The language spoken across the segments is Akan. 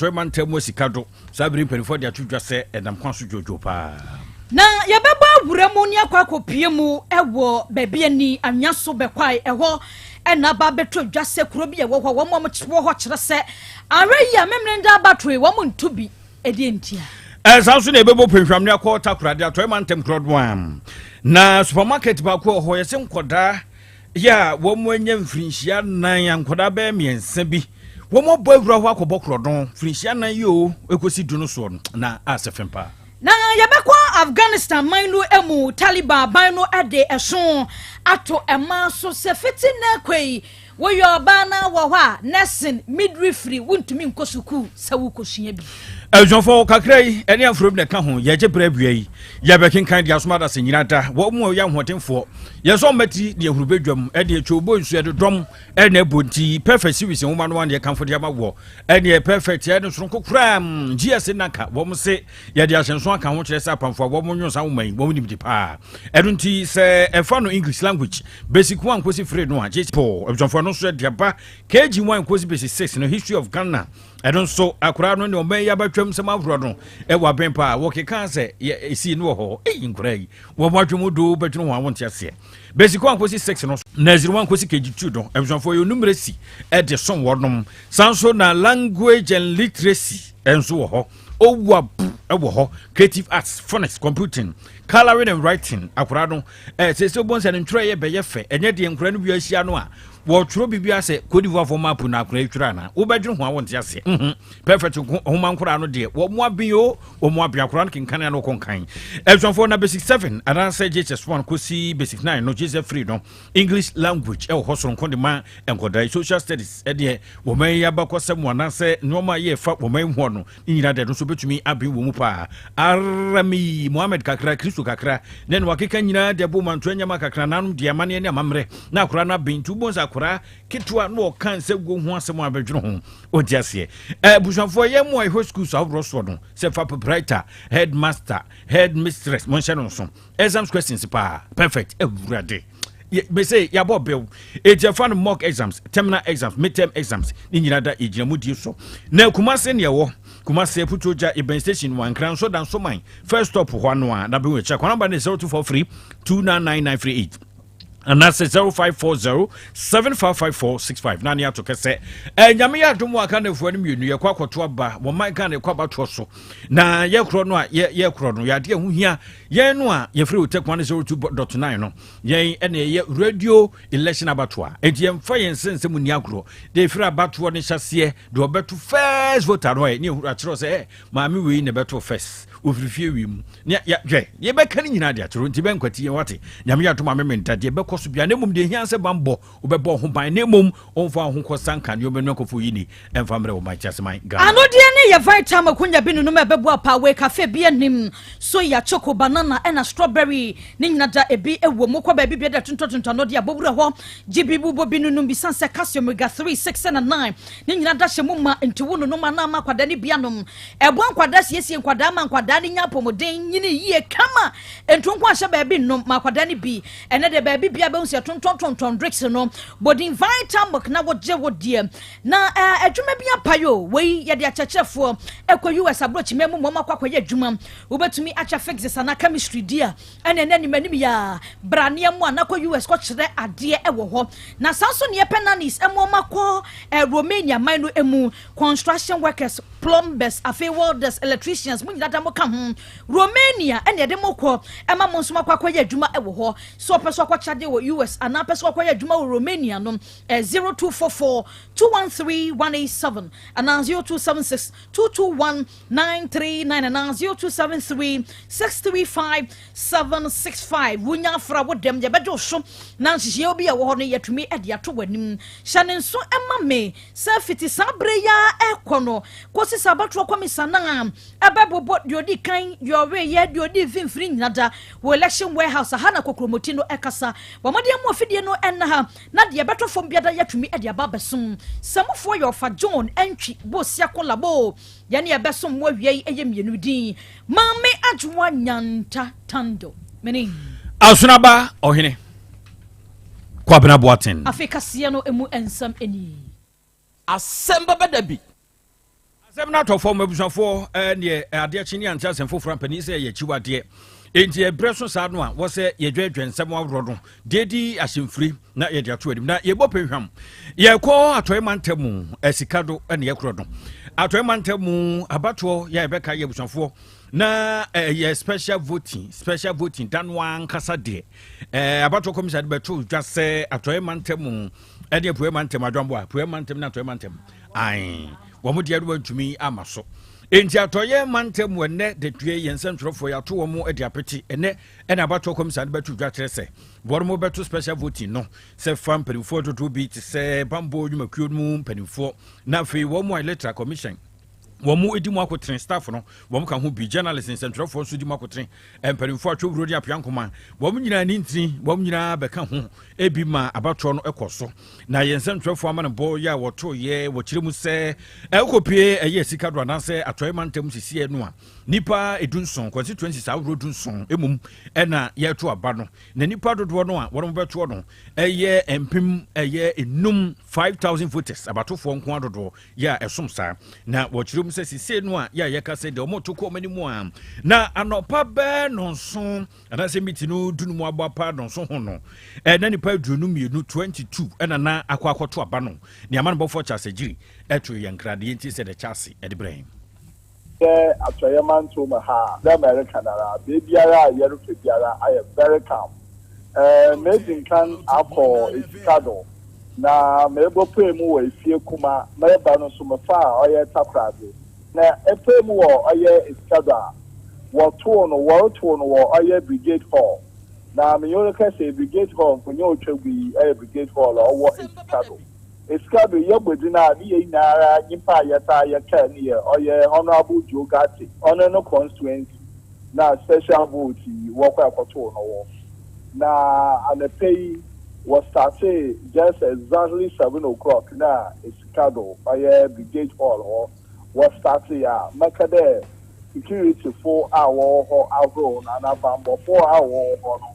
Atɔe mantam mu sika do saa bere mpanimfoɔ de ato dwa sɛ ɛnam kwan so dwoodwoo paa. Na yɛbɛbɔ awura mu ne akɔ akɔpie mu wɔ baabi ani anwea so bɛkwae. Ɛhɔ ɛna aba abɛtɔ dwa sɛ kuro bi a ɛwɔ hɔ, wɔn a wɔwɔ hɔ kyerɛ sɛ awɛ yi a Memene da abatoe wɔn nto bi. Ɛdeɛ ntia? Ɛsan so na ɛbɛbɔ pɛnhwam ne akɔ Takoradi Atɔe mantam korɔ no a na supermarket baako wɔ hɔ, yɛsɛ nkɔdaa yɛ a wɔn anya mfirinhyia 4 a nkɔdaa bɛyɛ 3 bi wɔn abɔ awura hɔ akɔbɔ korɔdɔn mfirinhyia 4 yi o ɛkɔsi 10 no soɔ no na asɛ fɛm paa. Na yɛbɛkɔ Afghanistan man no mu. Taliban ban no de ɛso ato ɛma so sɛ fiti na kɔ yi, woyɛ ɔbaa na wɔ hɔ a nursing, midwifery, wontumi nkɔ sukuu sɛ wokɔsua bi. Abusuafoɔ, kakra yi ɛne aforo bi na ɛka ho. Yɛgye berɛ awia yi, yɛbɛkenkan de asom adase nyina da wɔn mu a wɔyɛ ahoɔdenfoɔ yɛsɛ ɔmmati ne ahuru bɛdwam ɛne atwa obɔ nsu ɛde dɔm ɛna ɛbɔ. Nti Perfect Series nwoma no aneɛ kamfo de ama wɔ ɛneɛ Perfect ɛne soronko koraa. GS nanka wɔn se yɛde ahyɛnso aka ho kyerɛ sɛ apamfo a wɔn nwo sa nwoma yi wɔn nim de paa. Ɛno nti sɛ ɛfa no English language basic 1 kɔsi 3 no a gye paul. Abusuafoɔ no nso ɛde aba KG 1 kɔsi basic 6 no, History of Ghana. Ɛno nso akwaraa no ne ɔman yi abatwam sɛm ahoroɔ no ɛwɔ abɛn paa. Wɔkeka sɛ yɛ ɛsii no wɔ hɔ. Ɛyi nkwaraa yi wɔn adwe mu do bɛdwene ho a wɔnte aseɛ. Basic 1 kɔsi 6 no, nursery 1 kɔsi KG 2 no, abusuafoɔ, yɛ numeracy ɛde som wɔnom. San so na language and literacy ɛnso wɔ hɔ, owuabu ɛwɔ hɔ, creative arts, phonics, computing, colouring and writing. Akwaraa no sɛ wobɔ sɛ ne ntwerɛ yɛ bɛyɛ fɛ. Ɛnyɛ deɛ nkwaraa no bi ahyia no a wɔtwerɛ biribi asɛ Cote d'Ivoire fo map na akwaraa yi twerɛ ana wobɛdwene ho a wonte aseɛ. Perfect nhoma nkoraa no deɛ wɔn mo aben o, wɔn mo aben. Akwaraa no kenkan a na wɔkɔ nkan. Abusuafoɔ, na basic 7 anaasɛ JHS 1 kɔsi basic 9 no, JSS 3 no, English language ɛwɔ hɔ soronko de ma nkɔdaa yi. Social studies ɛdeɛ wɔn yi abakɔsɛm anaasɛ nneɛma a yɛfa wɔn yi ho no ne nyinaa deɛ no nso bɛtumi aben wɔ mu paa. Arami Mohammed kakra, Kristo kakra ne no wakeka nyinaa de bo mantoa nyama kakra nanom deɛ amanneɛ ne amammerɛ na akwaraa no aben. Nti wobɛhu sɛ akwaraa ketewa na ɔka nsɛ guo ho asɛm a bɛdwene ho ɔnti aseɛ. Abusuafoɔ, yɛn mu a ɛhwɛ schools ahodoɔ soɔ no sɛ fa proprietor, headmaster, headmistress, monhyɛ no nso exams questions paa. Perfect awurade mese yɛabɔ bɛw ɛti ɛfa no mock exams, terminal exams, midterm exams ne nyinaa da yɛgyina mu die so. Na Kumase neɛ ɛwɔ Kumase Aputuo Gya Ibɛn station wankra nso da nso man first stop hɔ ano a na bɛhu akyira kwan. Number ne 0243 299938 anaasɛ 0540 755465 na ne ato kɛsɛ. Nyame yɛ adom wɔ aka nafoɔ no mmienu yɛkɔ akɔto aba wɔ man Ghana. Yɛkɔ abatoɔ so na yɛkorɔ no a yɛkorɔ no yɛadeɛ ho hia yɛn no a yɛfrɛ Otɛkwa no 02.9 no, yɛn ɛna ɛyɛ radio election abatoɔ a enti yɛmfa yɛn nsɛnsɛm nni agorɔ de ɛfiri abatoɔ no hyɛseɛ deɛ ɔbɛto first voter no ɛ ne yɛhuru akyerɛw sɛ maame wei na ɛbɛto first ofiri fie wei mu ne hwɛ yɛbɛka no nyinaa de akyerɛw. Nti bɛnkwati yɛn wate. Nyame yɛ atom a mementa deɛ ɛbɛkɔ so bia, na mmom deɛ ɛhia sɛ bambɔ wobɛbɔ ho ban, na mmom ɔmfa wo ho kɔ sanka nneɔma no akɔfo yi ni ɛmfa mmerɛ wɔ man kyaseman Ghana. Anodeɛ ne yɛ Vitam akonya bi nonom a ɛbɛboa paa. Wei cafe bi anim, soya, choco, banana ɛna strawberry ne nyina da ebi ɛwɔ mu. Kɔ baabi bia da tontɔtontɔ anodeɛ abɔwura hɔ gye bi bobɔ bi nonom bi san sɛ calcium, omega 3, 6 ɛna 9 ne nyina da hyɛ mu ma. Nti wo nonom anaa ma akwadaa ne bia nom, ɛboa nkwadaa, siesie nkwadaa ma nkwadaa ne nya apɔmuden nyini yie kama. Ntonko ahyɛ baabi nnom ma akwadaa ne bi. Ɛnɛ de baabi bia bɛhu sɛ tontɔntontɔn drinks no bodin Vitamilk na wogye wo deɛ. Na adwuma bi apae o. Wei yɛde akyerɛkyerɛfoɔ ɛkɔ US aborɔkyima mu ma ɔmo akɔ akɔyɛ adwuma. Wobɛtumi akyɛ physics anaa chemistry di a ɛne ɛnɛ anim anim yɛ a braneɛ mu a nakɔ US kɔkyerɛ adeɛ ɛwɔ hɔ. Na saa nso neɛ pɛ nannies ɛmo ɔmo akɔ Romania man no mu, construction workers, plumbers, afei welders, electricians, mo nyinaa da mo ka ho. Romania ɛne ɛde mo kɔ ɛma mo nso mo akɔ akɔyɛ adwuma ɛwɔ hɔ. So ɔpɛ so akɔkyɛ adeɛ wɔ US anaa pɛ so akɔyɛ adwuma wɔ Romania no, 0244 213 187 anaa 0276 221 939 anaa 0273 635 765. Wonya afra wo dɛm, yɛbɛgye wo so na nhyehyɛeɛ bi a ɛwɔ hɔ no yɛtumi de ato w'anim. Hyɛ ne nso ɛma me sɛ fiti saa berɛ yi a ɛkɔ no kɔsi sɛ abatoɔ kɔmisa no a ɛbɛbobɔ deɛ ɔdi kan, deɛ ɔweyɛ, deɛ ɔdi mfimfini nyina da wɔ election warehouse ha na kokromoti no ɛkasa. Wɔmɔde mu afidie no ɛna ha na deɛ ɛbɛtɔ fam biada yɛatumi de aba abɛsom. Sɛmofoɔ yɛ ɔfa John Ɛntwi Bosiako Labo. Yɛne yɛbɛsom mo awia yi ɛyɛ mmienu din Maame Adwoa Nyanta Tando mene Asonaba Ɔhene Kwabena Boaten. Afei kaseɛ no emu nsɛm ani. Asɛm bɛbɛ da bi. Asɛm no atɔ fam abusuafoɔ, neɛ adeɛ kye ne ante asɛm foforɔ ampanin sɛ ɛyɛ akyiwadeɛ. Enti ɛberɛ so saa no a wɔ sɛ yɛdwɛdwɛ nsɛm ahoroɔ no deɛ di ahyɛmfiri na yɛde ato anim na yɛbɔ pɛnhwam. Yɛkɔ atɔe mantam mu asika do ne yɛkorɔ no. Atɔe mantam mu abatoɔ yɛ a yɛbɛka yɛ abusuafoɔ na ɛyɛ special voting, special voting da no ankasa deɛ abatoɔ kɔmisa de bɛto dwa sɛ atɔe mantam mu ɛne apueɛ mantam adwamboa apueɛ mantam ne atɔe mantam ae wɔn deɛ no wɔntumi ama so. Enti atɔeɛ mantam wɔ nnɛ dadue yɛn nsɛntwerɛfoɔ yɛato wɔn de apete ɛnɛ ɛna abatoɔ kɔmisa no bɛto dwa kyerɛ sɛ wɔn bɛto special voting no sɛ fa mpanimfoɔ dodoɔ bi te sɛ bambɔ nnwumakuo no mu mpanimfoɔ na afei wɔn a Electoral Commission wɔn di mu akotene staff no wɔn ka ho bi, journalist nsɛntwerɛfoɔ nso di mu akotene, mpanimfoɔ atwowuro ne apea nkoma, wɔn nyinaa ne ntini wɔn nyinaa bɛka ho ebi ma abatoɔ no kɔ so. Na yɛn nsɛntwerɛfoɔ ama no bɔ yɛ a wɔto yɛ wɔkyerɛ mu sɛ ɛkɔpie ɛyɛ sika do anaasɛ atɔeɛ mantam sisiɛ no a nipa 17 constituencies ahodoɔ 17 emom ɛna yɛto aba no, na nipa dodoɔ no a wɔn bɛtoɔ no ɛyɛ 5000, 5000 voters, abatofoɔ nko adodoɔ yɛ a ɛsom saa. Na wɔkyerɛ mu sɛ sisei no a yɛ a yɛka sɛ deɛ ɔmo kɔ ɔmo anim a na anɔpa bɛɛ 7 anaasɛ miti no 15 abɔ apa 7 ho no ɛna nipa 22, 22 ɛna na akɔ akɔto aba no. Nea ama no bɔfoɔ kyɛ asɛgyiri ɛto yɛn nkradeɛ nti sɛ de kyɛ ase ɛde brɛ yɛn. Sɛ atɔeɛ manto mu ha dɛ America nara beebiara a yɛrepɛ biara ayɛ very calm. Medi nkan akɔ Esikado na mebɔpue mu wɔ efie kuma mereba no nso mefa a ɔyɛ Takoradi na epue mu wɔ ɔyɛ Esikado a wɔtoo no wɔretow no wɔ ɔyɛ Brigade Hall na menyɛ kɛsɛ Brigade Hall nkonnwa otwa gu yi ɛyɛ Brigade Hall a ɔwɔ Esikado. Esikado yɛbɔ din a ne yɛ nyinara nyimpa a yɛtaa yɛkaa ne yɛ ɔyɛ Honourable Joe Ghartey, ɔno no constituency na special vote yi wɔkɔ ɛkɔtoo no wɔ. Na anɔpa yi wɔ started just exactly 7 o'clock na Esikado ɔyɛ Brigade Hall hɔ wɔ started a mɛka dɛ security fo a wɔwɔ hɔ ahorow no anaa bambɔfo a wɔwɔ hɔ no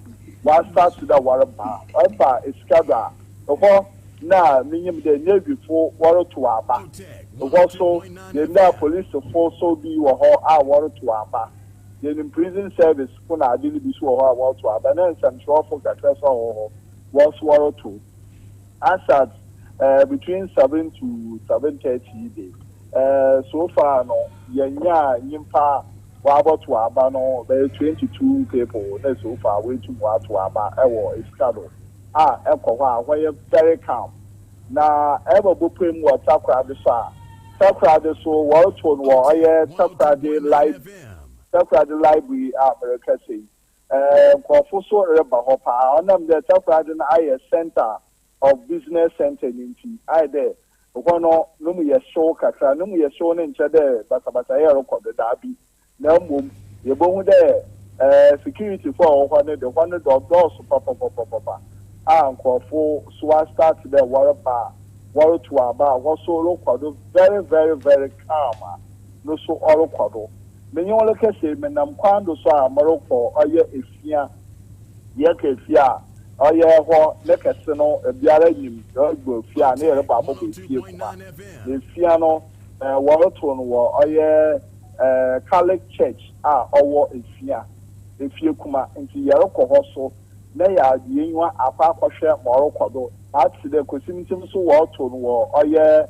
wɔa start dɛ wɔreba. Ɛba Esikado a ɛhɔ na menyim dɛ Navy fo wɔreto aba ɛhɔ so, yɛn dɛ apolisifo so bi wɔ hɔ a wɔreto aba, yɛnim prison service fo na ade no bi so wɔ hɔ a wɔreto aba, na nsɛmtwerɛfo kakra so wɔ hɔ wɔn nso wɔreto. As at between 7 to 7:30 de so far no yɛnya nyimpa wɔabɔto aba no bɛyɛ 22 people na so far wɔetum wɔato aba ɛwɔ Esikado a ɛkɔ hɔ a hɔ yɛ very calm. Na ɛbɛ bɔpɔ mu wɔ Takoradi so a Takoradi so wɔreto no wɔ ɔyɛ Takoradi Library, Takoradi Library a mɛreka sɛ yi nkurɔfo so reba hɔ paa ɔnam dɛ Takoradi no ayɛ center of business center ne nti ayɛ dɛ hɔ no no mu yɛ hyew kakra. No mu yɛ hyew no nkyɛ dɛ basabasa yɛ rekɔ do daabi, na mmom yɛbɛhu dɛ security fo a wɔwɔ hɔ no de hɔ no dɔɔso papapapapa a nkurɔfo so a start dɛ wɔreba a wɔreto aba a hɔ so rekɔ do very very very calm a no so ɔrekɔ do. Menye wɔn rekɛse menam kwan do so a merekɔ ɔyɛ Efia, yɛka Efia a ɔyɛ hɔ ne kɛse no biara nim ɛgbɔ Efia a ne yɛrebɔ abɔbɔ Efie kuma na Efia no wɔreto no wɔ ɔyɛ Catholic Church a ɔwɔ Efia, Efie kuma, nti yɛrekɔ hɔ so na yɛ yɛnyiwa akɔ akɔhwɛ ma ɔrekɔ do. Ate dɛ Kwesimintsim so wɔreto no wɔ ɔyɛ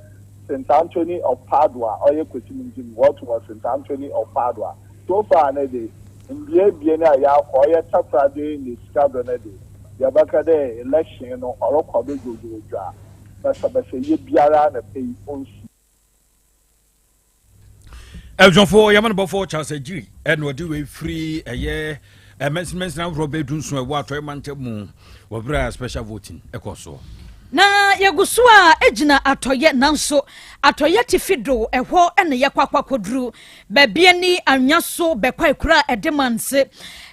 St Anthony of Padua, ɔyɛ Kwesimintsim wɔreto wɔ St Anthony of Padua. So far ne de mbea ebien a yɛakɔ ɔyɛ Takoradi ne Sikado ne de yɛbɛka dɛ election no ɔrekɔ do dwodwodwo a basabasa yɛ biara na pɛ yi ɔnsi. Abusuafoɔ, yɛma no bɔfoɔ Charles Agyiri ɛna ɔde wei firi ɛyɛ mɛnsimɛnsini ahoroɔ bɛɛ 17 ɛwɔ atɔe mantam mu wɔ berɛ a special voting ɛkɔ soɔ. Na yɛgu so a gyina atɔyɛ, nanso atɔyɛ tifi do ɛhɔ ɛna yɛkɔ akɔ akɔduru baabi ani anwa so bɛkɔ ekura ɛde manse.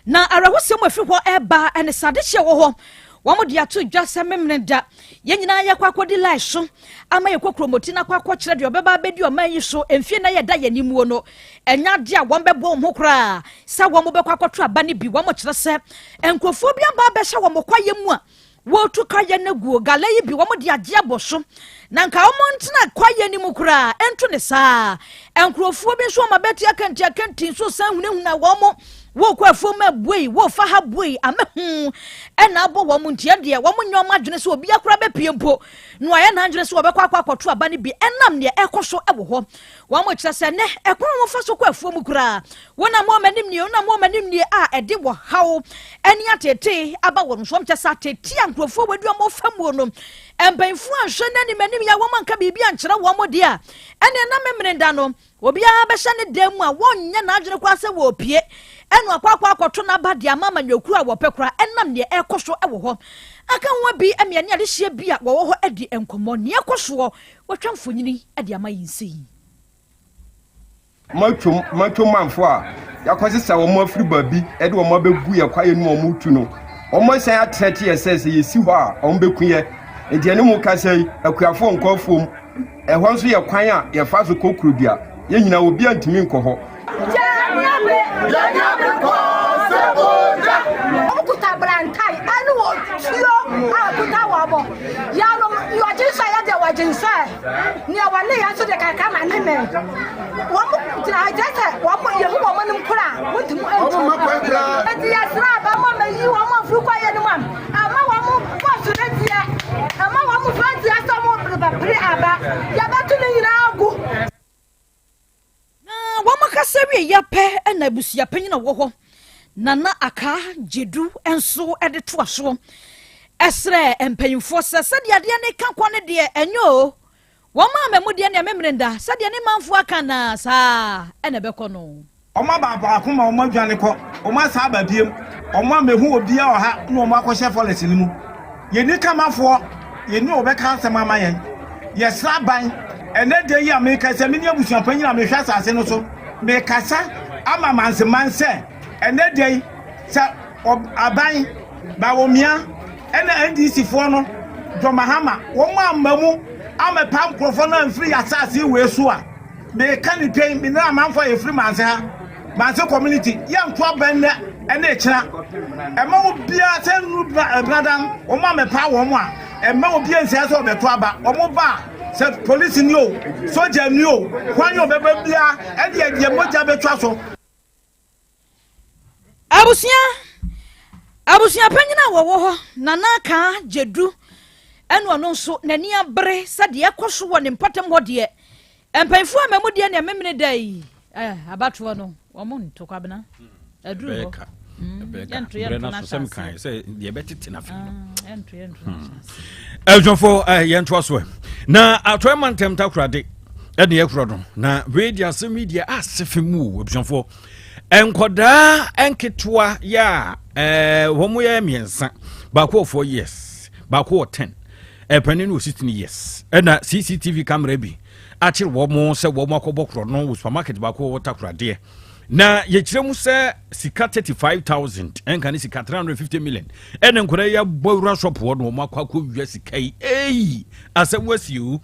Na awerɛhosɛm a ɛfiri hɔ ɛreba ɛne sɛ adehyeɛ wɔ hɔ wɔn de ato dwa sɛ memene da yɛn nyinaa yɛkɔ akɔdi line so ama yɛkɔ kuromoti na akɔ akɔkyerɛ deɛ ɔbɛba abɛdi ɔman yi so mfie na yɛda yɛn anim no ɛnya adeɛ a wɔn bɛbɔ wɔn ho koraa sɛ wɔn bɛkɔ akɔto aba no bi. Wɔn kyerɛ sɛ nkurɔfoɔ bi aba abɛhyɛ wɔn kwaeɛ mu a wɔretu kaeɛ no aguo gala yi bi wɔn de agye abɔ so. Na nka wɔn ntena kwaeɛ no mu koraa nto ne saa. Nkurɔfoɔ bi nso wɔn abɛte akanti akanti nso san hunahuna wɔn. Wokɔ afuom a buei, wofa ha buei, ama hu ɛna abɔ wɔn nti ɛdeɛ wɔn nyɛ wɔn adwene sɛ obi akora bɛpie mpo na wɔayɛ n'adwene sɛ wɔbɛkɔ akɔ akɔto aba no bi ɛnam deɛ ɛkɔ so wɔ hɔ. Wɔn kyerɛ sɛ nɛ ɛkwan a wɔfa so kɔ afuom koraa wonam wɔn anim nie, wonam wɔn anim nie a ɛde wɔhaw ɛne atetee aba wɔn so. Wɔn kyerɛ sɛ atetee a nkurɔfoɔ wɔadi wɔn fa muo no mpanyinfoɔ anhwɛ n'anim anim yɛ wɔn anka biribi ankyerɛ wɔn deɛ a ɛne na memene da no obiara bɛhyɛ ne dan mu a wɔnyɛ n'adwene koraa sɛ wɔrepie ɛna akɔ akɔ akɔto n'aba de ama amanyɔkuo a wɔpɛ koraa ɛnam deɛ ɛrekɔ so wɔ hɔ aka ho bi mmiɛne adehyeɛ bi a wɔwɔ hɔ adi nkɔmmɔ nea ɛkɔ soɔ wɔtwa mfonyini de ama yɛn sei. Matwom matwom manfo a yɛakɔsesa wɔn afiri baabi de wɔn abɛgu yɛ kwaeɛ no mu a wɔretu no, wɔasan atrɛte yɛ sɛ sɛ yɛsi hɔ a wɔbɛku yɛ. Nti ɛne mu kasa yi, akuafoɔ nkɔ afuom. Ɛhɔ nso yɛ kwan a yɛfa so kɔ kurodua. Yɛn nyinaa obiara ntumi nkɔ hɔ. Wɔkuta brantae ɛne wɔ tuo a kuta wɔ bɔ. Yanom wɔgye nsɛ yɛ deɛ wɔgye nsɛ. Nea wɔne yɛn nso de kakra ma ne mɛ. Wɔn gyina ha kyerɛ sɛ wɔn yɛhu wɔn anim kora a wɔntumi ntu. Eti yɛsrɛ aba ma mɛyi wɔn afuru kɔ yɛn mu a ama wɔn bɔsu ne deɛ ama wɔn fɛ deɛ sɛ wɔn rebɛpere aba yɛbɛto ne nyinaa gu. Na wɔkasa wieeɛ pɛ na abusuapanyin a ɔwɔ hɔ, Nana Akaa Gyedu nso de toa soɔ srɛɛ mpanyinfoɔ sɛ sɛdeɛ adeɛ no ka kɔ no deɛ ɛnyɛ o, wɔn a mɛmu deɛ neɛ memene da, sɛdeɛ ne manfoɔ aka no saa na ɛbɛkɔ no. Wɔn aba baako ma wɔn adwane kɔ, wɔn asan aba biom, wɔn ammɛhu obiara wɔ ha na wɔn akɔhyɛ forest no mu. Yɛnni kamafoɔ, yɛnni ɔbɛka asɛm ama yɛn. Yɛsrɛ aban, ɛnɛ da yi a mekasa, mene abusuapanyin a mehwɛ asase no so, mekasa ama manseman sɛ ɛnɛ da yi sɛ aban, Bawumia, ɛna NDC foɔ no, John Mahama, wɔn amma mu ammɛpa nkurɔfoɔ no amfiri yɛn asase wei so a, Meka ne pɛn, me ne amanfo a yɛfiri Manse ha, Manse community, yɛnto aba nnɛ ɛne ɛkyena. Ɛma obiara sɛ nnuru bradan, wɔn a mɛpa wɔn a, ɛma obiara nsia sɛ ɔbɛto aba. Wɔn ba a, sɛ polisi ni o, sogya ni o, hwan ni ɔbɛba biara, ɛde ɛdeɛ mogya bɛtwa so. Abusua abusua panyin a wɔwɔ hɔ Nana Akaa Gyedu ɛna ɔno nso n'ani abere sɛ deɛ ɛkɔ so wɔ ne mpɔtam hɔ deɛ mpanyinfoɔ a mɛmu deɛ nea memene da yi eh, abatoɔ no wɔn nto kwabena aduru hɔ ɛbɛka ɛbɛka mmerɛ no so sɛm kan sɛ deɛ ɛbɛtete no afei no abusuafoɔ yɛntoa so ɛ na atɔe ma ntɛm takorade ɛne ɛkorɔ no na wei de asɛm yi deɛ ase fe mu o abusuafoɔ nkɔdaa nketewa yɛ a wɔn yɛ mmiɛnsa baako wɔ 4 years baako wɔ 10 ɛpanin no wɔ 16 years ɛna cctv camera bi akyere wɔn sɛ wɔn akɔbɔ korɔ no wɔ supermarket baako wɔ takoradeɛ Na yɛkyerɛ mu sɛ sika 35,000 ɛnka ne sika 350 million ɛne nkwadaa yi abɔ wura shop hɔ na wɔn akɔ akɔwia sika yi ei asɛm wasi o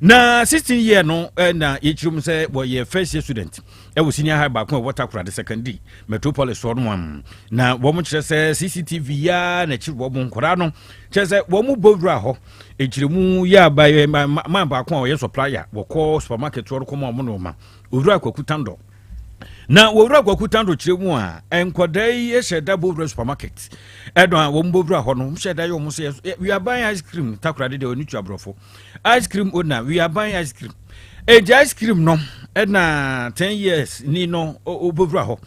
na 16 year no ɛna yɛkyerɛ mu sɛ wɔyɛ first year student ɛwɔ senior high baako a ɛwɔ Takoradi secondary metropolis hɔ no am na wɔn kyerɛ sɛ CCTV ya na akyiri wɔn nkwadaa no kyerɛ sɛ wɔn bɔ wura hɔ ɛkyerɛ mu yɛ abayɛ man baako a ɔyɛ supplier wɔkɔ supermarket hɔ no kɔma wɔn nneɛma Owura Kwaku Tandor. Na Owura Kwaku Tandor kyerɛ mu a, nkwadaa yi hyɛ da bɔ wura supermarket. Ɛdɔn a wɔn bɔ wura hɔ no, wɔn hyɛ da yɛ wɔn sɛ we are buying ice cream. Takoradi deɛ wɔn tua aborɔfo. Ice cream owner, we are buying ice cream. Enti ice cream no, ɛna 10 years ni no ɔbɔ wura hɔ.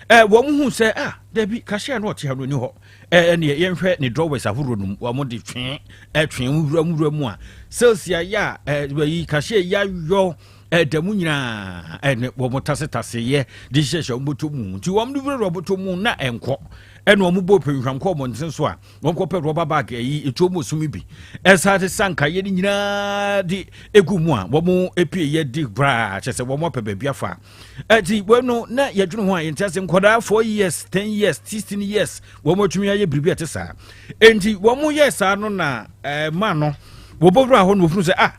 Ɛ wɔn hu sɛ ah dabi cashier no ɔte ha no ni hɔ. Ɛ ɛneɛ yɛnhwɛ ne drawers ahoroɔ no mu wɔn de twee ɛtwe nwura nwura mu a sales ayɛ a ɛ wɔyi cashier yi ayɔ Ɛda mu nyinaa ɛne wɔn tasetaseyɛ de hyehyɛ wɔn bɔtɔ mu nti wɔn de wurawura bɔtɔ mu na ɛnkɔ ɛna wɔn bɔ pɛnhwam kɔ ɔmɔnten so a wɔn kɔ pɛ rɔba bag ɛyi etuo mu osumi bi ɛsa de sa nkaeɛ no nyinaa de egu mu a wɔn epie yɛ di koraa kyɛ sɛ wɔn apɛ baabi afa ɛti wɔn no na yɛdwene ho a yɛn ti ase nkɔdaa 4 years, 10 years, 16 years wɔn atumi ayɛ biribi a ɛte saa. Enti wɔn yɛ saa no na ɛma no wɔbɔwura hɔ no wɔfunu sɛ ah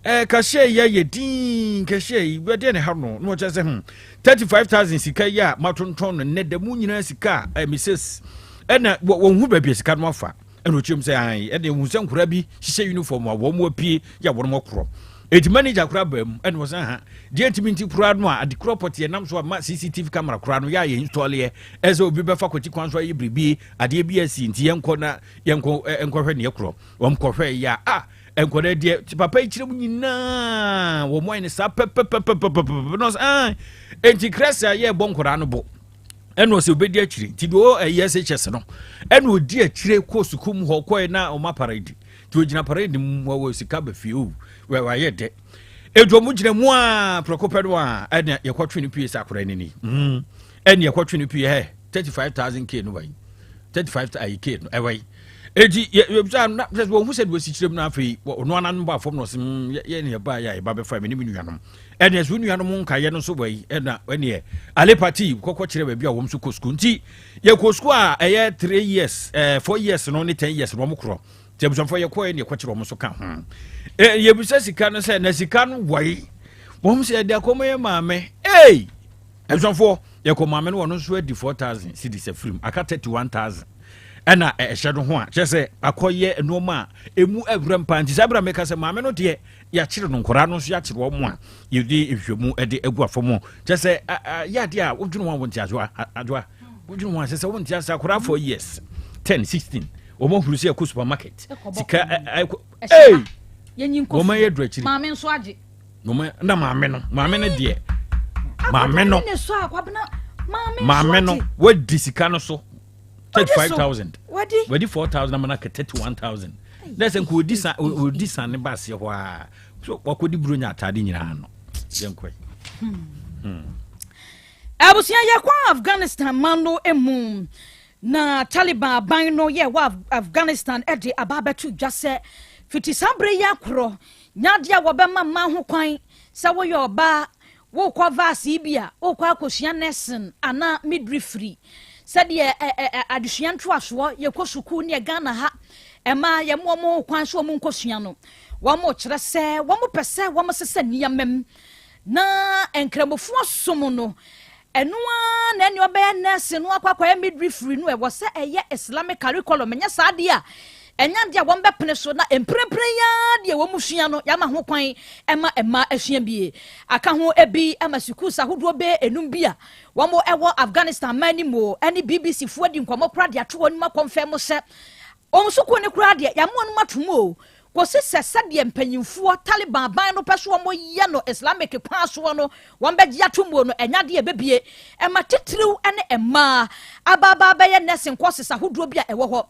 kahyɛ yi ayɛ din kahyɛ yi bɛdeɛ ne ha no na wɔkyerɛ sɛ 35,000 sika yi a matontɔn no nnɛ da mu nyinaa sika a mrs ɛna wɔn ho baabi a sika no afa. Ɛna ɔkyerɛ mu sɛ ae, ɛna ɛhu sɛ nkora bi hyehyɛ uniform a wɔn apue yɛ wɔn korɔ. Eti manager koraa baa mu ɛna ɔsɛ ha deɛ ntumi nti koraa no a ade korɔ pɔteɛ nam so a ma CCTV camera koraa no yɛ a yɛ install yɛ ɛsɛ obi bɛfa kwati kwan so ayɛ biribi adeɛ bi asi nti yɛnkɔ na yɛnkɔ nkɔhwɛ neɛ korɔ. Wɔn kɔhwɛ yɛ a nkɔda deɛ papa yi kyerɛ mu nyinaa wɔn ayɛ ne saa pɛpɛpɛpɛpɛpɛ na ɔsɛ ah enti krɛsɛ a yɛbɔ nkɔdaa no bo ɛna ɔsɛ obɛdi akyire nti deɛ ɔyɛ SHS no ɛna ɔdi akyire kɔ sukuu mu hɔ kɔɛ na ɔma parade nti ɔgyina parade mu wɔwɔ sika ba fie o wɔayɛ dɛ edu ɔmo gyina mu a prɛko pɛ no a ɛna yɛkɔtwe no pie sɛ akora no ni ɛna yɛkɔtwe no pie hɛ 35,000 k no wɔyi 35 ayi k no ɛwɔ yi eti yɛ yɛbisa na sɛ wɔn ho sɛ de wɔsi kyerɛ mu na afei ɔno anan bɔ afɔm na ɔsɛ mm yɛ ne yɛba yɛ a yɛba bɛfa mi ne mi nuanom ɛna ɛso nuanom nkaeɛ no nso wɔ yi ɛna ɛneɛ alepati kɔkɔ kyerɛ baabi a wɔn nso kɔ sukuu nti yɛkɔ sukuu a ɛyɛ 3 years, 4 years no ne 10 years no wɔn korɔ nti abusuafoɔ yɛkɔ yɛ ne yɛkɔkyerɛ wɔn nso ka ho. Yɛbisa sika no sɛ na sika no wɔ yi wɔn sɛ yɛde akɔmɔ yɛ maame. Ee, abusuafoɔ, yɛkɔ maame no, wɔn nso adi 4,000 cedis afirim aka 31,000 ɛna ɛhyɛ no ho a kyerɛ sɛ akɔyɛ nneɛma a emu awura mpa. Nti saa abira meka sɛ maame no deɛ yɛakyere no, nkɔraa no nso yɛakyere wɔn a yɛde nhwɛmu de agu afam. Kyerɛ sɛ yɛ adeɛ a wodwene ho a wonte asoa adwoa wodwene ho a sɛ wonte ase. Akɔraa 4 years, 10, 16, wɔn ahuru sɛ yɛkɔ supermarket sika ɛkɔ ee wɔn ayɛ duro akyiri. Maame nso agye. Wɔn na maame no deɛ maame no wadi sika no so 35,000, wadi 4,000 amana ka 31,000 na sɛ nka odi san odi san ne ba aseɛ hɔ a so wakɔdi buro nya ataade nyinaa no yɛnkɔ. Abusua, yɛkɔ Afghanistan man no mu na Taliban aban no yɛ wɔ Afghanistan de aba abɛto dwa sɛ fiti saa bere yi akorɔ nyadeɛ a wɔbɛma mmaa ho kwan sɛ woyɛ ɔbaa wokɔ vaase bi a wokɔ akɔsua nursing anaa midwifery sɛdeɛ adesua ntoasoɔ yɛkɔ sukuu ne Ghana ha ɛma yɛmo wɔn kwan so wɔn nkɔsua no. Wɔn kyerɛ sɛ wɔn pɛ sɛ wɔn sesa nneɛma mu na nkramofoɔ som no ɛno ara na ɛne ɔbɛyɛ nurse no akɔ akɔyɛ midwifery no ɛwɔ sɛ ɛyɛ Islamic curriculum. Ɛnyɛ saa adeɛ a ɛnyɛ adeɛ a wɔn bɛpene so na mprempren yaa deɛ wɔn sua no yɛama ho kwan ɛma mmaa asua bie aka ho ebi ɛma schools ahodoɔ bɛyɛ enum bi a wɔn ɛwɔ Afghanistan man no mu ɛne BBC foɔ di nkɔmɔ kora de ato wɔn anim akɔnfɛn mu sɛ wɔn sukuu ne kora deɛ yɛama wɔn ato mu o kòsi sɛ sɛdeɛ mpanyinfoɔ Taliban ban no pɛ so wɔn yɛ no Islamic kwan soɔ no wɔn bɛgye ato mu no. Ɛnya deɛ ɛbɛbie ɛma titiriw ne mmaa abaabaa bɛyɛ nursing courses ahodoɔ bi a ɛwɔ hɔ.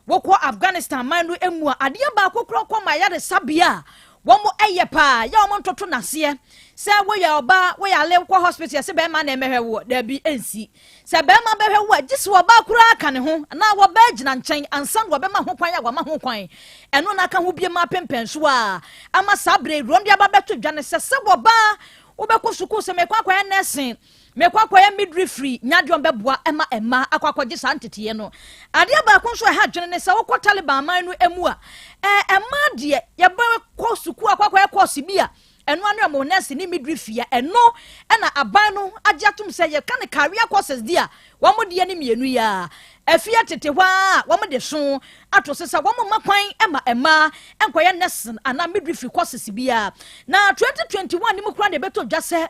Wɔkɔ Afghanistan man no mu a, adeɛ baako korɔ kɔ ma ayaresabea a wɔn yɛ paa yɛ wɔn ntoto n'aseɛ sɛ woyɛ ɔbaa woyɛ ale kɔ hospital yɛsɛ bɛrima na ɛmɛhwɛ wɔ daabi nsi sɛ bɛrima bɛhwɛ wo a gye sɛ ɔbaa koraa ka ne ho anaa wɔbaa gyina nkyɛn ansa na wɔbɛma ho kwan a wɔama ho kwan. Ɛno na aka ho bie ma apempɛn so a ama saa bere wɔn de aba bɛto dwa ne sɛ wɔbaa wobɛkɔ sukuu sɛ mekɔ akɔyɛ nursing, mekɔ akɔyɛ midwifery nyadeɛ bɛboa ɛma ɛma akɔ akɔgye saa nteteɛ no. Adeɛ baako nso ɛha adwene ne sɛ wokɔ Taliban man no mu a ɛma deɛ yɛbɛkɔ sukuu akɔ akɔyɛ course bi a ɛno ano ɛmo nurse ne midwifery a ɛno ɛna aban no agye atom sɛ yɛka ne career courses di a wɔn deɛ ne mmienu yi a afie tete hɔ a wɔn de so ato so sɛ wɔn ma kwan ma mmaa nkɔyɛ nursing anaa midwifery courses bi a na 2021 ne mu kora na ɛbɛtɔ dwa sɛ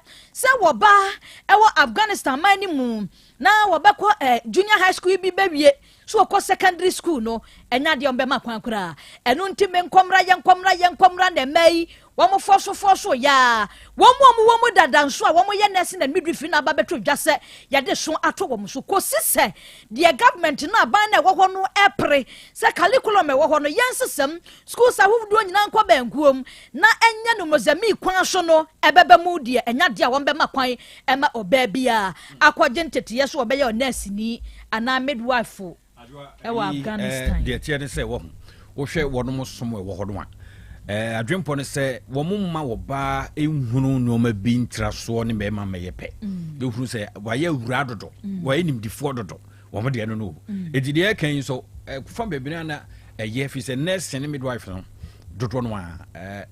wɔba ɛwɔ Afghanistan man no mu na wɔbɛkɔ junior high school bi bɛwie so wɔkɔ secondary school no ɛnya deɛ ɔmbɛma kwan koraa. Ɛno nti me nkɔmmra yɛ nkɔmmra yɛ nkɔmmra na mmaa yi wɔn fɔso fɔso yaa wɔn mu a wɔn mu dada nso a wɔn yɛ nursing and midwifery na aba bɛtɔ dwa sɛ yɛde so ato wɔn so kɔsi sɛ deɛ government no aban na ɛwɔ hɔ no ɛpere sɛ curriculum ɛwɔ hɔ no yɛn sesɛm schools ahodoɔ nyinaa nkɔ bɛnkuom na ɛnyɛ no mozambique kwan so no ɛbɛbɛ mu deɛ ɛnya deɛ a wɔn bɛma kwan ɛma ɔbaa biara akɔgye nteteɛ so ɔbɛyɛ ɔnɛɛsini anaa midwife ɛwɔ Afghanistan. Deɛ teɛ ne sɛ wɔ wohwɛ wɔnom som ɛwɔ hɔ no a adwempɔ no sɛ wɔn mma wɔbaa nhunu nneɛma bi ntra soɔ ne mmarima mmɛyɛ pɛ bɛhunu sɛ wɔayɛ awura dodo, wɔayɛ nimdifoɔ dodo wɔn deɛ no eti deɛ ɛka yi nso fa baabi no na ɛyɛ fi sɛ nurse ne midwife no dodoɔ no a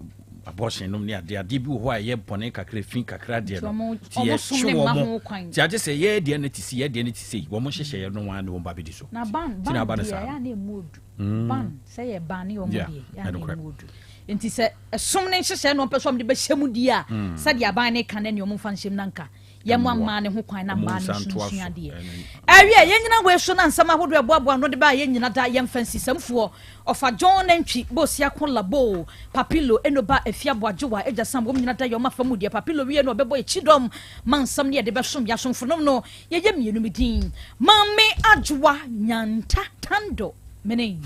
Abortion nom ne adeɛ adeɛ bi wɔ hɔ a ɛyɛ bɔne kakra, fi kakra deɛ Nti no nti ɔmo som yɛtwe ne mma wɔn ho kwan. Nti agye sɛ yɛ deɛ no te si, yɛ deɛ no te sei, wɔn nhyehyɛeɛ no wɔn a ne wɔn ba bɛdi so. Na ban Nti na ban aba no deɛ saa ɛyɛ no. a na emu odu. Ban sɛ yɛ ban ne ɔmo deɛ ɛyɛ a na ɛnokorɛ. emu odu. Nti sɛ ɛsom ne nhyehyɛeɛ na ɔmpɛ sɛ ɔmo de bɛhyɛ mu di a, sɛdeɛ aban ne ka no, ɛne ɔmo mfa nhyɛ mu na nka yɛma Ɛmmoa. mmaa ne ho kwan na Ɔmo mmaa no nsa nso ntoa nsua so. adeɛ. Ɛno Ɛwie yɛnyina wei so na nsɛm ahodoɔ ɛboaboa no de ba a yɛnyina da yɛmfa nsisɛmfoɔ ɔfa John Nantwi Bosiako Labo Papilo Enoba Afiaboagyewa agya Sam, wɔm nyina da yɛ ɔma fa mu deɛ Papilo wie no ɔbɛbɔ yɛkyi dɔm ma nsɛm ne yɛde bɛsom yɛasomfonom no. Yɛyɛ mmienu, me din Maame Adwoa Nyanta Tando mene.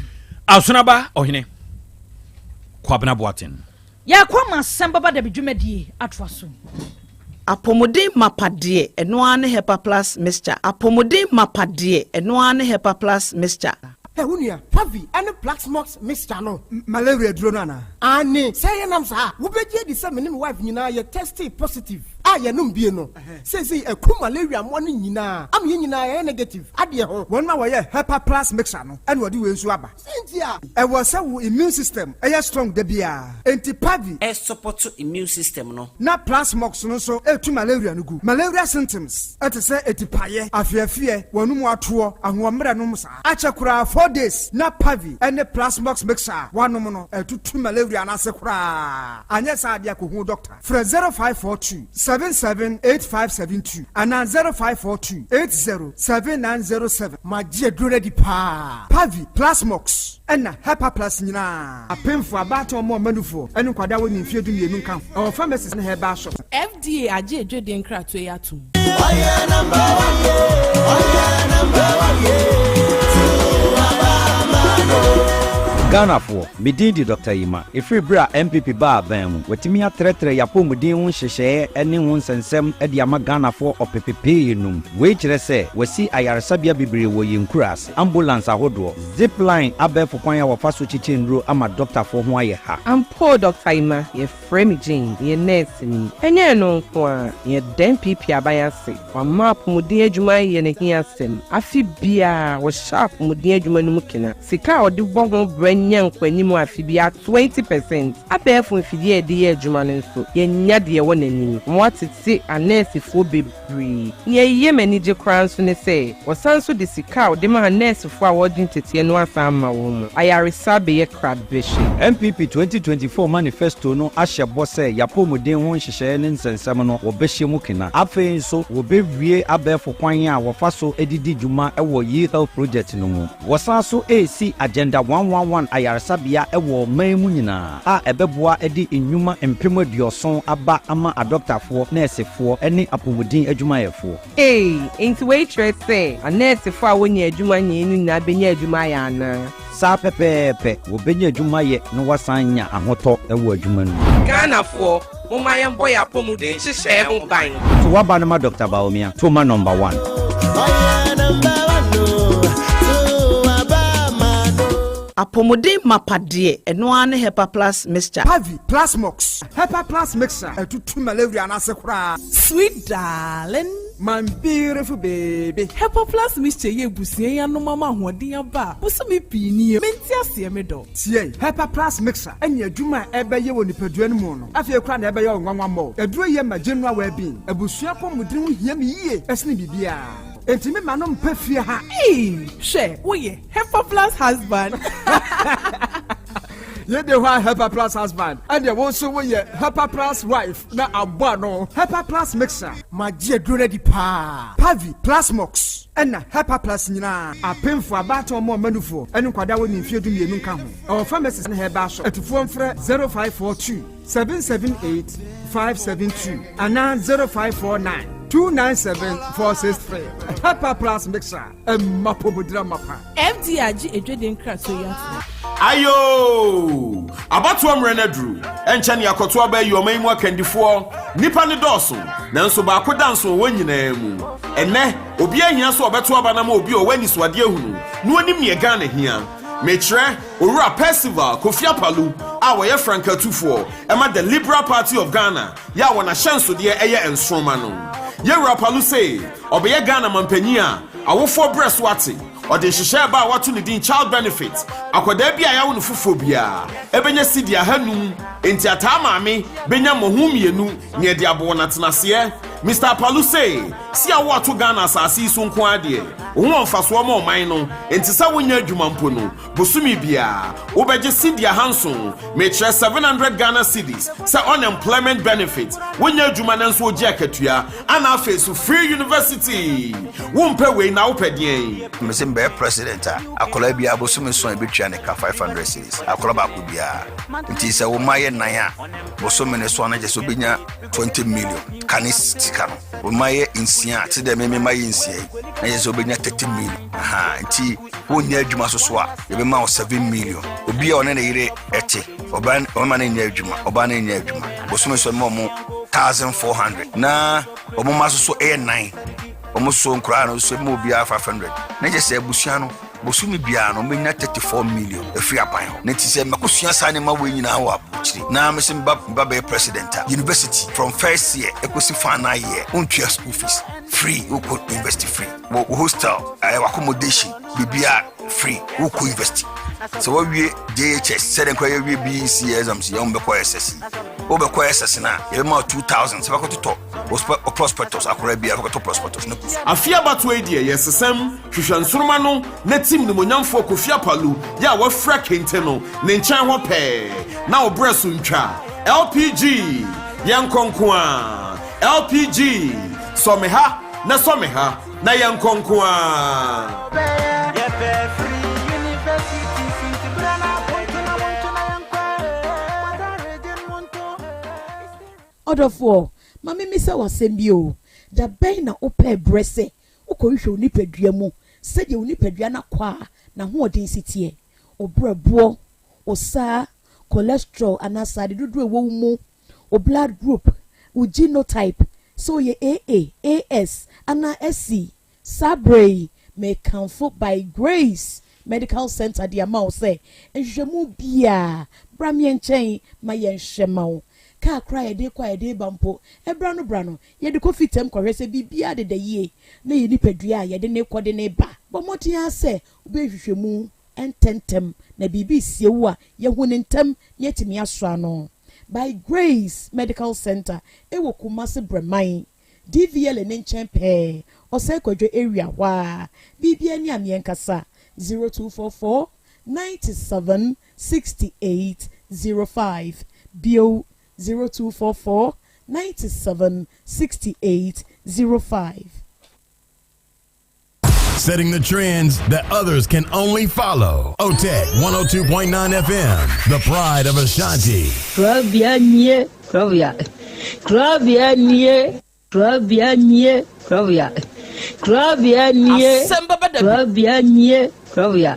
Asonaba ɔhene Kwabena Boaten. Yɛkɔ ma asɛm bɛba da bi dwumadie atoa so. Apɔmuden mapa deɛ, ɛno ara ne Hepa Plus Mixture. Apɔmuden mapa deɛ, ɛno ara ne Hepa Plus Mixture. Ɛ wo nua, Pavi ɛne Plasmox mixture no. Malaria duro no anaa? Ane sɛ yɛnam saa, wobɛgye adi sɛ me ne me wife nyinaa yɛ tested positive a yɛnom bie no seesei ɛku malaria mmoa no nyinaa ama yɛn nyinaa yɛyɛ negative adeɛ ho. Wɔn a wɔyɛ Hepa Plus Mixture no ɛna wɔde wei nso aba. Sɛnti a ɛwɔ sɛ wo immune system ɛyɛ strong da biara, enti Pavi ɛsupport immune system no. Na Plasmox no nso ɛtu malaria no gu. Malaria symptoms ɛte sɛ etipaeɛ, afeafeɛ, wɔn mu atoɔ, ahoɔmmerɛ nom saa akyɛ koraa 4 days na Pavi ɛne Plasmox mixture a wanom no ɛtutu malaria no ase koraa. Anyɛ saa adeɛ, akɔhu doctor. Frɛ 0542 778572 anaa 0542 807907. Magye aduro no adi paa. Pavi, Plasmox ɛna Hepa Plus nyinaa, apemfo, abaatan, ɔmo ɔmanufoɔ ɛne nkwadaa wɔ ne mfeɛ 12 nka ho. Ɛwɔ pharmacies ne herbal shop. FDA agye edwedie nkratoɔ yi atom. Ɔyɛ number one ye, ɔyɛ number one ye, Ghanafoɔ, me din de Dr Yima. Ɛfiri berɛ a NPP baa aban mu, watumi atrɛtrɛ yɛapɔmuden ho nhyehyɛeɛ ne ho nsɛnsɛm de ama Ghanafoɔ ɔpepepee num. Wei kyerɛ sɛ wasi ayaresabea bebree wɔ yɛn nkura ase, ambulance ahodoɔ, zipline, abɛɛfo kwan a wɔfa so kyekyɛ nnuro ama dɔktafoɔ ho ayɛ ha. Ampo Dr Ima, yɛfrɛ me Jane, yɛ nurse ni. Ɛnyɛ no nko a, yɛda NPP aban ase. Wama apɔmuden adwuma yɛ n'ahia asɛm. Afe biara wɔhyɛ apɔmuden adwuma no mu kena. Sika a ɔde bɔ ho brɛ nya nkɔanim afe biara 20%. Abɛɛfo mfidie a yɛde yɛ adwuma no nso, yɛnya deɛ ɛwɔ n'anim. Wɔatete anɛɛsefoɔ bebree. Nea ɛyɛ m'ani gye koraa nso ne sɛ, wɔsan nso de sika a wɔde ma anɛɛsefoɔ a wɔregye nteteɛ no asan ama wɔn mu. Ayaresa bɛyɛ krabɛhye. NPP 2024 manifesto no ahyɛ bɔ sɛ yɛapɔmuden ho nhyehyɛeɛ ne nsɛnsɛm no wɔbɛhyɛ mu kena. Afei nso wɔbɛwie abɛɛfo kwan a wɔfa so didi dwuma wɔ e-health project no mu. Wɔsan so esi Agenda 111 ayaresabea wɔ ɔman mu nyinaa a ɛbɛboa de nnwuma 70,000 aba ama adɔktafoɔ, nɛɛsefoɔ ne apɔmuden adwumayɛfoɔ. Ee, nti wei kyerɛ sɛ anɛɛsefoɔ a wɔnya adwuma nyɛ no nyinaa bɛnya adwuma ayɛ anaa? Saa pɛpɛɛpɛ, wɔbɛnya adwuma yɛ na wɔasan nya ahotɔ wɔ adwuma no mu. Ghanafoɔ, momma yɛmbɔ yɛ apɔmuden nhyehyɛe ho ban. To waba no ma Dr Bawumia, to ma number one. Ɔyɛ number one o, to aba ma no. Apɔmuden mapa deɛ, ɛno ara ne Hepa Plus Mixture. Pavi, Plasmox, Hepa Plus Mixture ɛtutu malaria no ase koraa. Sweet darling. My beautiful baby. Hepa Plus Mixture yɛ ebusua yi anom ama ahoɔden aba a bosome pii nie. Mente aseɛ, me dɔ. Tie, Hepa Plus Mixture ɛne adwuma a ɛbɛyɛ wɔ nipadua no mu no, afei koraa na ɛbɛyɛ wo nwanwa mmɔ. Aduro yɛ ma general well-being. Abusua pɔmuden ho hia me yie ɛsene biribiara, enti me ma no mpɛ fie ha. Ee, hwɛ, woyɛ Hepa Plus husband. Yɛde hɔ a, Hepa Plus husband, ɛdeɛ wo nso woyɛ Hepa Plus wife na abɔ ano. Hepa Plus Mixture. Magye aduro no adi paa. Pavi, Plasmox ɛna Hepa Plus nyinaa, apemfo, abaatan, ɔmo ɔmanufoɔ ɛne nkwadaa wɔ ne mfeɛ 12 nka ho. Ɛwɔ pharmacies ne herbal shop. Atufoɔ mfrɛ 0542 778 572 anaa 0549 297 463. Hepa Plus Mixture, ɛma pomodira mapa. FDA agye edwedie nkratoɔ yi atom. Ayo, abatoɔ mmerɛ no aduru. Ɛnkyɛ ne akɔto aba ayi ɔman yi mu akandifoɔ. Nnipa ne dɔɔso, nanso baako da nso wɔ wɔn nyinaa mu. Ɛnnɛ obiara hia sɛ ɔbɛto aba no ama obi a ɔwɔ anisoadeɛ ahunu na onim neɛ Ghana hia. Mekyerɛ Owura Percival Kofi Apalu a wɔyɛ frankatufoɔ ɛma The Liberal Party of Ghana, yɛ a wɔn ahyɛnsodeɛ ɛyɛ nsoroma no. Yɛwura Apalu se ɔbɛyɛ Ghana mampanyin a awofoɔ brɛ so ate. Ɔde nhyehyɛɛ ba a wɔato ne din Child Benefit. Akwadaa bi a yɛawo no foforɔ biara bɛnya sidi ahanum, enti ataa maame bɛnya mmɔho mmienu nea ɛde abɔ wɔn atenaseɛ. Mister Apalu se, Si a woato Ghana asase yi so nko ara deɛ, wo ho wɔ mfasoɔ ma ɔman no, enti sɛ wonyɛ adwuma mpo no, Bosome biara, wobɛgye sidi ahanson, mekyerɛ 700 Ghana cedis, sɛ unemployment benefit, wonyɛ adwuma nanso wogye akatua, ana afei so free university! Wompɛ wei na wopɛ deɛn? Mese mebɛyɛ president a, akwadaa biara bosome nson a yɛbɛtua ne ka 500 cedis, akwadaa baako biara. Nti sɛ wo mma yɛ nnan a, bosome no so a na kyerɛ sɛ wobɛnya 20 million ka ne sika no. Wo mma yɛ nsia a, te dɛ me me mma yɛ nsia yi, na kyerɛ sɛ wobɛnya 30 million. Aha, nti wonyɛ adwuma so so a yɛbɛma wo 7 million obi a ɔne ne yere ɛte ɔbaa ɔma no nyɛ adwuma ɔbaa no nyɛ adwuma bosome so ɛma ɔmo 1400 na ɔmo ma so so ɛyɛ nan ɔmo so nkoraa no so ɛma obiara 500 na kyɛ sɛ abusua no bosome biara no ɔmɛnya 34 million ɛfiri aban hɔ na ti sɛ mɛkɔsua saa nneɛma wei nyinaa wɔ aburokyiri na mese mba mba bɛyɛ president a university from first year ɛkɔsi final year wontua school fees free wokɔ university free wo hostel ɛɛ eh, accommodation biribiara free wokɔ university sɛ woawie jhs sɛdeɛ nkora yɛwie bec exams yɛ wobɛkɔ ss wobɛkɔ ss no a yɛbɛma 2000 sɛ bɛkɔtotɔ wo prospectus akora bia bɛkɔtɔ prospectus no kɔ Afe abatoɔ yi deɛ yɛsesam hwehwɛ nsoroma no na tim nimonyamfoɔ Kofi Apalu yɛ a wafira kente no ne nkyɛn hɔ pɛɛ na wo berɛ so ntwa LPG yɛnkɔ nko ara LPG sɔ me ha Na sɔ me ha na yɛnkɔ nko ara. Ɔdɔfoɔ, ma memmisa wo asɛm bi o, da bɛn na wopɛɛ berɛ sɛ wokɔhwehwɛ wo nipadua mu sɛdeɛ wo nipadua no akwaa n'ahoɔden si teɛ, wo berɛboɔ, wo saa, cholesterol anaa sradeɛ dodoɔ a ɛwɔ wo mu, wo blood group, wo genotype, sɛ woyɛ AA, AS, anaa SC. Saa berɛ yi, mekamfo By Grace Medical Center de ama wo sɛ nhwehwɛmu biara, bra me nkyɛn ma yɛnhwɛ ma wo. Kaa koraa a yɛde rekɔ a yɛde reba mpo, ɛberɛ ano berɛ ano, yɛde kɔ fitam kɔhwɛ sɛ biribiara deda yie na yɛn nipadua a yɛde no rekɔ de no reba. Bɔ mmɔden ara sɛ wobɛyɛ nhwehwɛmu ntɛmntɛm na biribi resie wo a, yɛahu no ntɛm na yɛatumi asɔ ano. By Grace Medical Centre wɔ Kumasi Brɛman, DVLA no nkyɛn pɛɛ, Ɔsɛe Kwadwo area hɔ ara. Biribiara ni a meɛnkasa, 0244 97 68 05, bio 0244 97 68 05. Setting the trends that others can only follow. OTEC 102.9 FM, the pride of Ashanti. Krabea nie, krabea. Krabea nie, krabea nie, krabea. Krabea nie, krabea nie, krabea.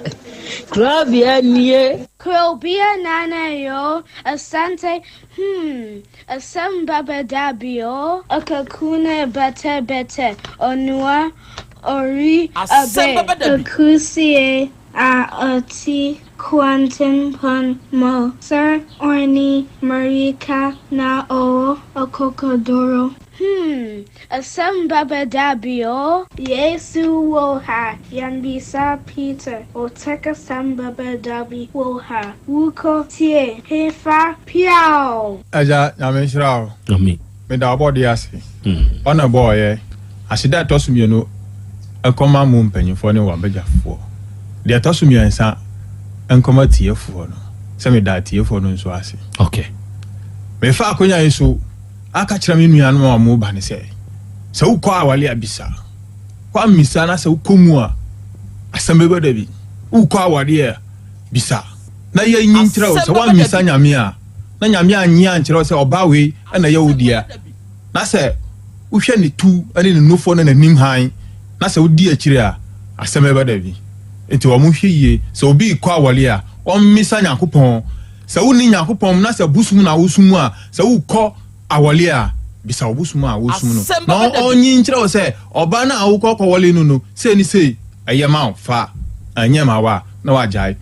Krabea nie. Krobea nana yo, asante, hmm, asem baba dabio, akakuna bete bete, onua, ori Asɛm abe. bɛba da bi. Akusie a ɔte kwantempɔn mu sɛ ɔne mmirika na ɔwɔ akokoduru. Hmm, asɛm bɛba da bi o. Yesu wɔ ha, yɛmmisa Peter, ɔtɛk asɛm bɛba da bi wɔ ha, wokɔ tie hefa piaw. Agya Nyame nhyira wo. Amen. Meda ɔbɔdeɛ ase. Ɔna ɛbɔɔyɛ. Aseda a ɛtɔ so mienu nkɔma mo mpanyinfoɔ ne w'abadwafoɔ. Deɛ ɛtɔ so miɛnsa nkɔma atiefoɔ no, sɛ meda atiefoɔ no nso ase. Okay. Mefa akonya yi so aka kyerɛ me nuanom a wɔn ba no sɛ, sɛ wokɔ awale a bisa. Woammisa na sɛ wokɔ mu a, asɛm bɛba da bi. Wokɔ awadeɛ a, bisa. Na yɛnyi nkyerɛ wo sɛ Asɛm bɛba da woammisa bi. Nyame a, na Nyame annye ankyerɛ wo sɛ ɔbaa wei na ɛyɛ wo dea, na sɛ wohwɛ ne tu ne ne nufoɔ ne n'anim hann, na sɛ wodi akyire a, asɛm bɛba da bi. Enti wɔnhwɛ yie, sɛ obi rekɔ awɔre a, ɔmmisa Nyankopɔn. Sɛ wonni Nyankopɔn mu na sɛ bosom na wosom a, sɛ wokɔ awɔre a, bisa wo bosom a wosom no, Asɛm na bɛba da bi. ɔnyi nkyerɛ wo sɛ ɔbaa no a wokɔ kɔwɔre no no, sei ne sei, ɛyɛ ma wo, fa, ɛnyɛ ma wo a, na wagyae.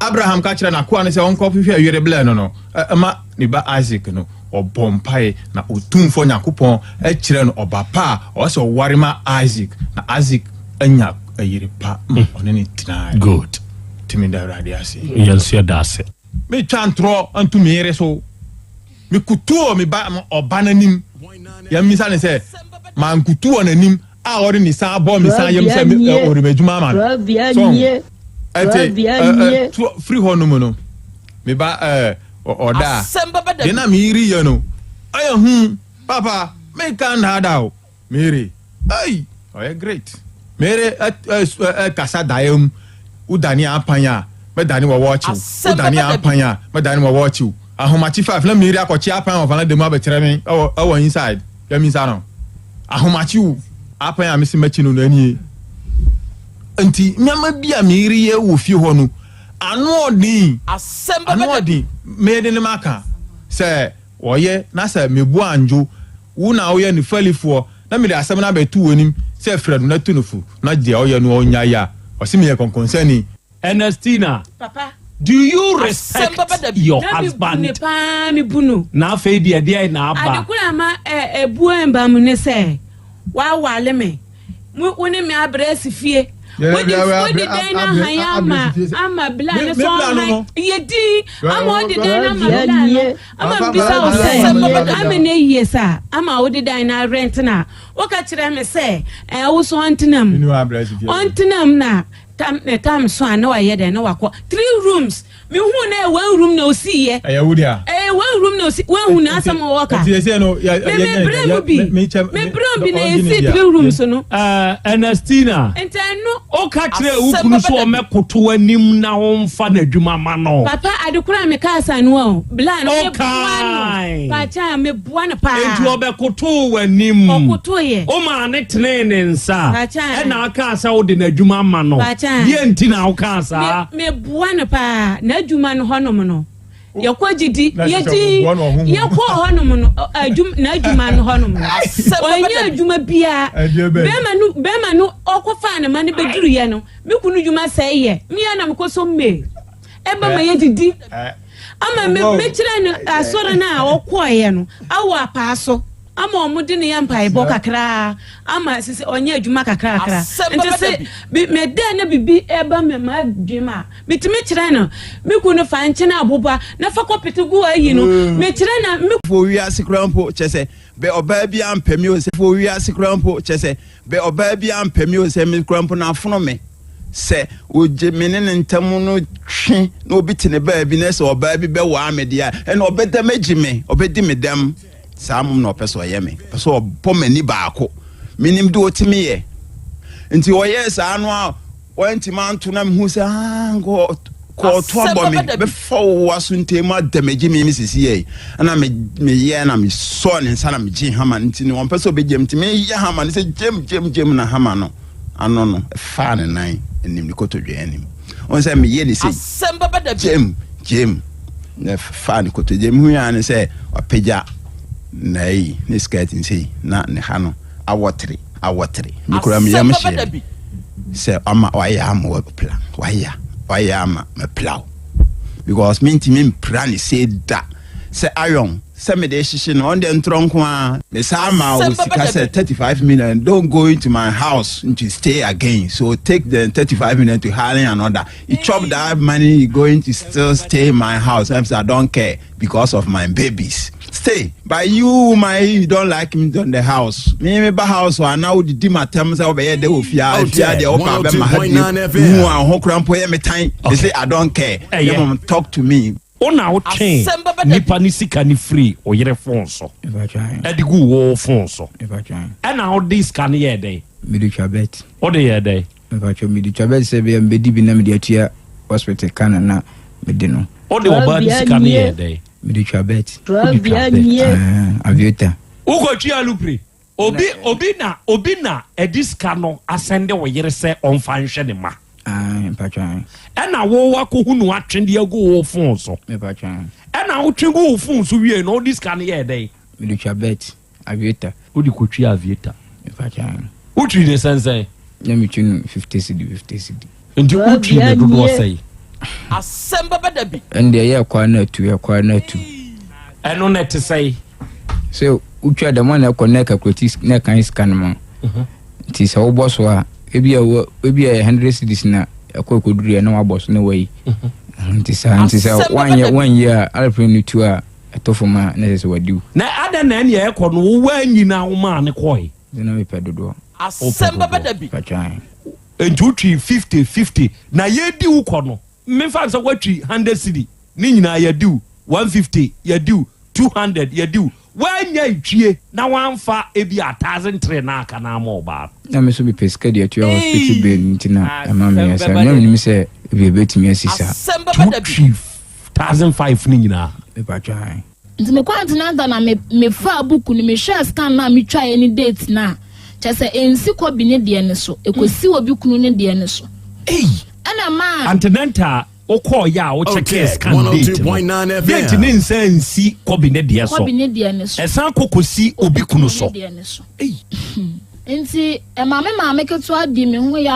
Abraham ka kyerɛɛ n'akoa no sɛ ɔnkɔhwehwɛ yere blɛ no no ma ne ba Isak no, ɔbɔɔ mpae na Otumfoɔ Nyankopɔn kyerɛɛ no ɔba pa a ɔwɔ sɛ ɔware ma Isak, na Isak anya ɛyere pa ma ɔne ne tenaeɛ. Good. Nti meda Awurade ase. Yɛn nso yɛda ase. Metwa ntorɔ nto me yere so. Mekutu wɔ me ba ɔba no anim. Yɛmmisa no sɛ, mankutu wɔ n'anim a ɔde ne san bɔ me san yam sɛ ɔde m'adwuma ama me. So ɛte firi hɔ nom no, me ba ɔda a, deɛ na me yere yɛ no, ɛyɛ hu. Papa, menka nnaadaa o. Mary, Ei! Ɔyɛ great. Mary kasa daeɛ mu, Wodane apan a, mɛdane wɔ wɔɔkye wo. Wodane apan a, mɛdane wɔ wɔɔkye wo. Ahomakye five na Mary akɔkye apan wɔ valanda mu abɛkyerɛ me ɛwɔ ɛwɔ inside. Yɛmisa no. Ahomakye o, apan a mese mɛkye no no ɛnie. Nti nneɛma bi a Mary yɛ wɔ fie hɔ no, ano ɔden. Ano ɔden. Mede ne maka sɛ ɔyɛ na sɛ mebu andwo Wo na woyɛ ne fɛlifoɔ, na mede asɛm no abɛto w'anim sɛ frɛ no na tu no fo, na deɛ ɔyɛ no ɔnnyae a, ɔse meyɛ kɔnkɔnsani. Ernestina, do you respect your husband? Na mebu no paa, mebu no. Na afei deɛ deɛn na aba? Ade koro a ɛma ɛbuo mba mu ne sɛ, woaware me. Wo ne me abrɛ asi fie. Wode wode dan no ahan ama ama bla no so ɔhan yɛ din ama ɔde dan no ama bla no ama mbisa wo sɛ ama no ayie sa ama wode dan no arɛnt na woka kyerɛ me sɛ ɛɛ wo so ɔntena mu ɔntena mu na tam ne tam so a na wayɛ dɛn na wakɔ three rooms Mehu na ɛyɛ one room na osi yɛ. Ɛyɛ wo dea. Ɛyɛ one room na osi wɔn na asɛm wɔ ka. Nti ɛsɛ no yɛ yɛ yɛ brɛ mu bi. Me brɛ mu bi na esi three rooms no. Ɛɛ Ernestina. Nti ɛno. O ka kyerɛ wo kunu so ɔmɛkoto anim na ɔnfa n'adwuma ma no. Papa ade koro a me kaa sa no o. Bla no me boa no. Pakyɛ me boa no paa. Nti ɔbɛkoto w'anim. Ɔkoto yɛ. O maa ne tenee ne nsa. Pakyɛ. Ɛna ɔkaa sɛ wode n'adwuma ma no. Pakyɛ. Deɛ nti na wokaa saa. Me meboa no paa n'adwuma no hɔnom no yɛkɔ gyidi yɛdi yɛkɔ hɔnom no adwuma n'adwuma no hɔnom no ɔnyɛ adwuma biara bɛrima no bɛrima no ɔkɔfaa ne ma no bɛduru yɛ no me kunu dwuma sɛe yɛ mmea na mekɔ so mmee ɛba ma yɛdidi ama me mekyerɛ no asɔre no a ɔkɔɔeɛ no awɔ apaa so ama wɔn de ne yɛ mpaebɔ kakraa ama sisi ɔnyɛ adwuma kakrakra nti sɛ mɛdɛ na bibi ɛba mɛ ma dwem a metumi kyerɛ no me ku no fa nkyɛn aboba na fa kɔpete gu ayi no mm. mekyerɛ na me. fo wiase kura mpo kyɛ sɛ bɛ ɔbaa bi ampɛ mi o sɛ fo wiase kura mpo kyɛ sɛ bɛ ɔbaa bi ampɛ mi o sɛ me kura mpo na afono me sɛ ogye me ne ne ntam no twe na obi te ne baabi na sɛ ɔbaa bi bɛwaa me deɛ ɛna ɔbɛdam agye me ɔbɛdi me dɛm. Saa mmom na ɔpɛ sɛ ɔyɛ me. Ɔpɛ sɛ ɔbɔ m'ani baako. Menim deɛ ɔtumi yɛ. Nti ɔyɛɛ saa no a wantumi anto na mehu sɛ ah, nka kɔɔto abɔ me bɛfa wo aso ntɛm mu adamagye me me sisi yɛ ɛna meyɛ na mesɔɔ ne nsa na megye hama no nti ne ɔmpɛ sɛ ɔbɛgyam nti meyɛ hama no sɛ gyam gyam gyam na hama no ano no ɛfaa ne nan anim ne kotodwe anim ɔn sɛ meyɛ ne sei gyam gyam Na ɛfaa ne kotodwe mu hui ara ne sɛ wapagya n'ayi ne skirt nsei na ne ha no awɔtere awɔtere. Me kura me yam hyee me sɛ ama wayɛ ama wapira wayɛ wayɛ ama mapira wo because mentumi mpira ne sei da sɛ iron sɛ mede hyehye no ɔno deɛ ntorɔ nko ara. Me saa ma wo sika sɛ 35 million don't go into my house to stay again so take the 35 million to hire another. You chop that money, you going to still stay in my house. I say, I don't care because of my babies. Stay. But you, my, you don't like me on the house. Me, me, ba house, or now the di matem say obeye de ofia, ofia de opa be ma ha bi. Mu a ho kura mpo ye me tan. They say I don't care. Your mom talk to me. Wo na wotwee nipa ne sika no firii wo yere fon so de guu wo fon so. Ɛna wode sika no yɛɛ dɛn? Mede twa bet. Wode yɛɛ dɛn? Mepakyɛw mede twa bɛt sɛ ɛbɛyɛ a mebɛdi bi na mede atua hospital ka no na mede no. Wode ɔbaa no sika no yɛɛ dɛn? Mede twa bɛt. Wode twa bɛt. Ah, aviator. Wokɔtua lupre. Obi obi na obi na ɛde sika no asɛnde wo yere sɛ ɔmfa nhwɛ ne mma. Ah, mepakyɛw. Ɛna wo wakɔhu no atwe de agu wo fon so. Mepakyɛw. Ɛna wotwe gu wo fon so wie no wode sika no yɛɛ dɛn? Mede twa bɛt. Aviator. Wode kɔtwi aviator. Mepakyɛ. Wotwi ne sɛnsɛn? Na metwi no 50 cedi 50 cedi. Nti wotwi ne dodoɔ sɛn? Asɛm bɛba da bi. Ɛnde ɛyɛ ɛkɔ ara na atu ɛkɔ ara na atu. Ɛno na ɛte sɛn? Sɛ wotwa dɛm a na ɛkɔ na ɛkakulati na ɛkan sika no ma. Nti sɛ wobɔ so a. Ebi a wɔ ebi a 100 cedis na ɛkɔ ɛkɔduru yɛ na wabɔ so na wayi. Nti saa nti sɛ wanyɛ wanyɛ a aeroplane no tu a ɛtɔ fam a na ɛsɛ sɛ wadi wo. Na adɛn na ɛnea ɛkɔ no wo wanyi na womaa no kɔe? Nti na mepɛ dodoɔ. Asɛm bɛba da bi. Patwan. Nti wotwi 50 50 na yɛdi wo kɔ no memfa no sɛ woatwi 100 cedi ne nyinaa yɛadi wo 150 yɛadi wo 200 yɛadi wo Woannya etwie na woamfa ebia 1003 no aka no ama ɔbaa no. Na me nso mepɛ sika de atua hospital bill nti na ɛma meyɛ saa. Na menim sɛ ebia ebetumi asi saa. Nti wotwi 1005 no nyinaa? Mepatwa ae. Nti mekɔ antenatal na me mefaa book no mehwɛɛ scan no a metwaeɛ ne date no a, kyerɛ sɛ ɛnsi Kobe ne deɛ no so, ɛkɔsi obi kunu ne deɛ no so. Ei! Ɛna ɛmaa. Antenatal Wokɔɔ yɛ a wo checkee scan date no, date ne nsa nsi Kobe ne deɛ so. Kobe ne deɛ ne so. Ɛsan kɔ kɔsi obi kunu so. Deɛ ne so. Nti ɛma me maame ketewa di me ho yaw.